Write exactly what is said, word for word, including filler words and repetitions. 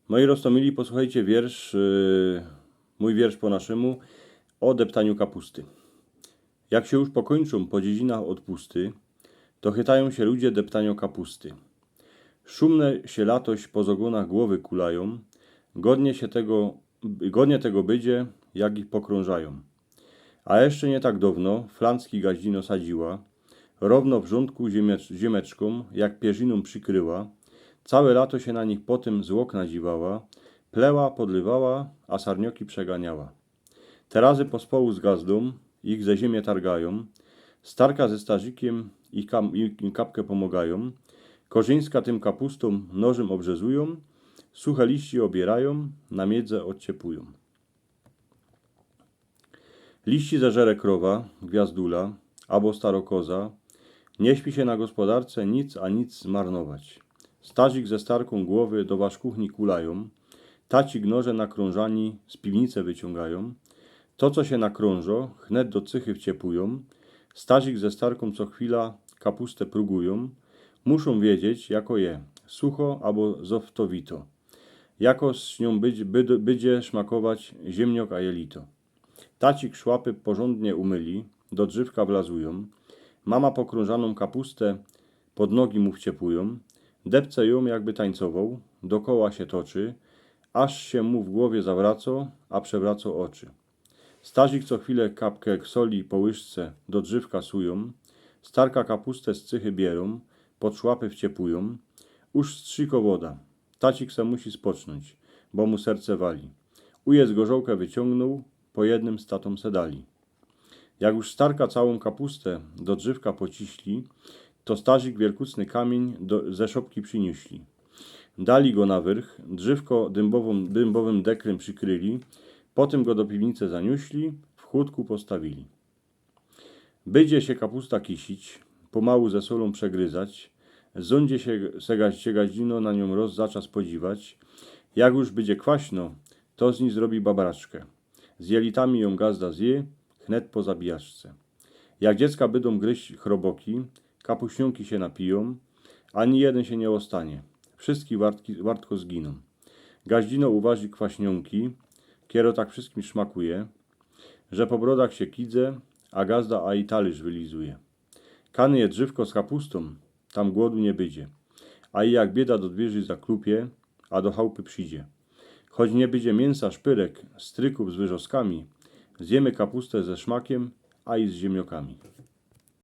Moi roztōmili, posłuchejcie wiersz, yy, mōj wiersz po naszymu, ô deptaniu kapusty. Jak sie już pokończōm po dziezinach ôdpusty, to chytajōm sie ludzie deptaniu kapusty. Szumne sie latoś po zogōnach głowy kulajōm, godnie sie tego, godnie tego bydzie, jak ich pokrōnżajōm. A jeszcze niy tak downo flancki gaździno sadziła, rowno w rzōndku ziymecz-, ziymeczkōm, jak pierzinōm przikryła. Cołke lato sie na nich potym z ôkna dziwała, pleła, podlywała, a sarnioki przeganiała. Te razy pospołu z gazdōm ich ze ziymie targajōm, starka ze starzikiym ich kam-, im, im kapke pōmogajōm, korzińska tym kapustōm nożym ôbrzezujōm, suche liści ôbiyrajōm, na miedze ôdciepujōm. Liści zeżere krowa, gwiazdula, abo staro koza. Niy śpi sie na gospodarce nic a nic zmarnować. Starzik ze starkōm głowy do wasz kuchni kulajōm, tacik noże na krōnżani z piwnice wyciōngajōm. To, co sie nakrōnżo, chnet do cychy wciepujōm. Starzik ze starkōm co chwila kapustę prugujōm. Muszōm wiedzieć, jako je, sucho abo zoftowito. Jako z niōm być, byd-, bydzie szmakować ziymniok a jelito. Tacik szłapy porzōndnie umyli, do drzywka wlazujōm. Mama pokrōnżanōm kapustę pod nogi mu wciepujōm. Depce jōm, jakby tańcowoł, dokoła sie toczy, aż sie mu w głowie zawraco, a przewraco oczy. Starzik co chwilę kapke soli po łyżce do drzywka sujōm. Starka kapustę z cychy bierōm, pod szłapy wciepujōm. Już strziko woda. Tacik se musi spocznōńć, bo mu serce wali. Ujec gorzołkã wyciōngnōł, po jednym z tatōm se dali. Jak już starka cołkōm kapustę do drzywka pociśli, to starzik wielkucny kamiyń do, ze szopki prziniśli. Dali go na wyrch, drzywko dymbowym, dymbowym dekrym przikryli, potym go do piwnice zaniśli, w chōdku postawili. Bydzie sie kapusta kisić, pomału ze solōm przegryzać, zōndzie sie, se gaź-, sie gaździno na niōm roz zaczas podziwać. Jak już bydzie kwaśno, to z nij zrobi babraczkã. Z jelitami jōm gazda zje, chnet po zabijaczce. Jak dziecka bydōm gryźć chroboki, kapuśniōnki sie napijōm, ani jedyn sie niy ôstanie. Wszyjski wartki, wartko zginōm. Gaździno uważy kwaśniōnki, kiero tak wszyskim szmakuje, że po brodach sie kidze, a gazda a i talyrz wylizuje. Kany je drzywko z kapustōm, tam głodu niy bydzie. A i jak bieda do dwiyrzi zaklupie, a do chałpy przidzie. Choć niy bydzie miynsa szpyrek, strykōw z wyrzoskami, zjymy kapustã ze szmakym, a i z ziymniokami.